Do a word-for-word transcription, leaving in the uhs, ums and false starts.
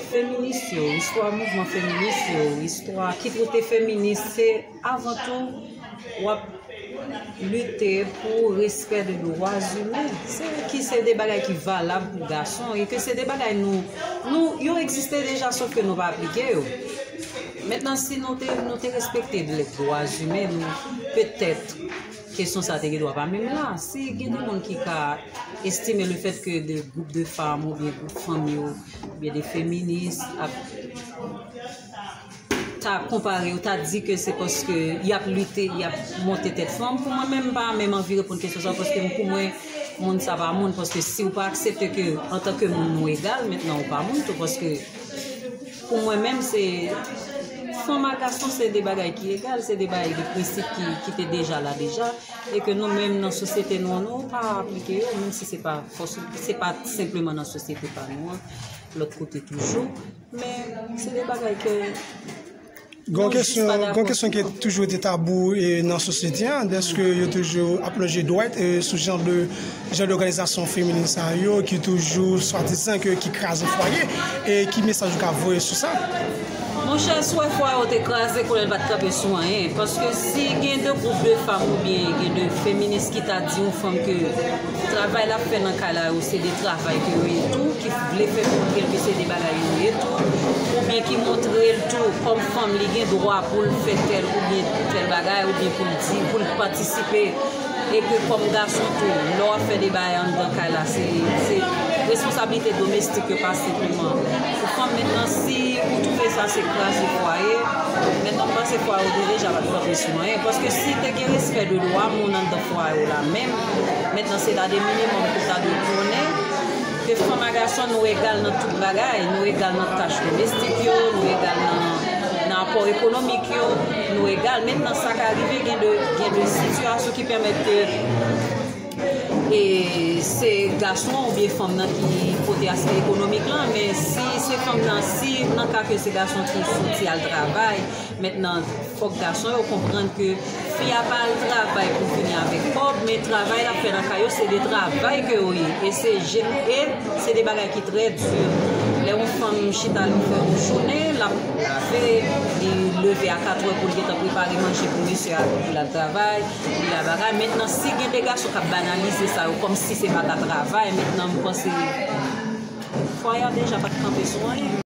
Feminis yo, istwa mouvman feminis yo, istwa ki pote feminis, se avan tou w ap lite pou respè de dwa imen, se ki se de bagay ki valab pou gason e ke se de bagay nou, nou yo egziste deja, sof ke nou pa aplike yo. Mentnan, si nou te, nou te respekte dwa imen, nou petèt kesyon sa te gen dwa pa menm la. Si gen de moun ki ka estime le fèt ke de gwoup de fanm oubyen gwoup fanm yo, oubyen de feminis ap ta konpare yo, ta di ke se paske y ap lite, y ap monte tèt fanm, pou mwen menm, m pa menm anvi reponn kesyon sa, paske pou mwen, moun sa pa moun, paske si w pa aksepte ke antanke moun nou egal, mentnan ou pa moun tou, paske pou mwen menm, se fanm ak gason, se de bagay ki egal, se de bagay de prensip ki, ki te deja la deja, e ke nou menm nan sosyete nou an, nou pa aplike yo, menm si se pa fòs, se pa senpleman nan sosyete pa nou an, lòt kote toujou, men se de bagay ke Gon kesyon, gon kesyon ki toujou rete tabou e nan sosyete an, dèske yo toujou ap lonje dwèt e sou jan de, jan dòganizasyon feminin sa yo ki toujou swadizan ke, ki kraze fwaye, e ki mesaj ou ka voye sou sa? Monchè, si w wè fwaye w te kraze, konnen l pa t kanpe sou anyen. Paske si gen de gwoup de fanm oubyen gen de feminis ki ta di yon fanm ke travay l ap fè nan kay la yo, se de travay ke yo ye tou, ki vle fè montre l ke se de bagay yo ye tou, oubyen ki montre l tou kòm fanm li gen dwa pou l fè tèl oubyen tèl bagay, oubyen pou l di, pou l patisipe, e ke kòm gason tou, lè w ap fè de bagay anndan kay la, se, se responsablite domestik yo, pa senpleman pou fanm. Mentnan, si ou twouve sa se kraze fwaye, mentnan m panse fwaye w te deja pa t kanpe sou anyen, paske si te gen respè de dwa moun anndan fwaye w la menm, mentnan se ta de minimòm ke w ta dwe konnen ke fanm ak gason nou egal nan tout bagay, nou egal nan tach domestik yo, nou egal nan, nan apò ekonomik yo, nou egal. Mentnan sa ka rive gen de, gen de sitiyasyon ki pèmèt ke e se gason oubyen fanm nan ki pote aspè ekonomik lan, men si se fanm nan, si nan ka ke se gason ki soti al travay, mentnan fòk gason yo konprann ke fi a pa al travay pou vini avèk kòb, men travay l ap fè nan kay yo, se de travay ke yo ye, e se je, e se de bagay ki trè di. Lè yon fanm chita, li fè yon jounen, l ap lave, li leve a kat è pou l gentan prepare manje pou mesye a pou l al travay, li al bagay. Mentnan, si gen de gason k ap banalize sa yo kòmsi se pa ta travay, mentnan, m panse fwaye a deja pa t kanpe sou anyen.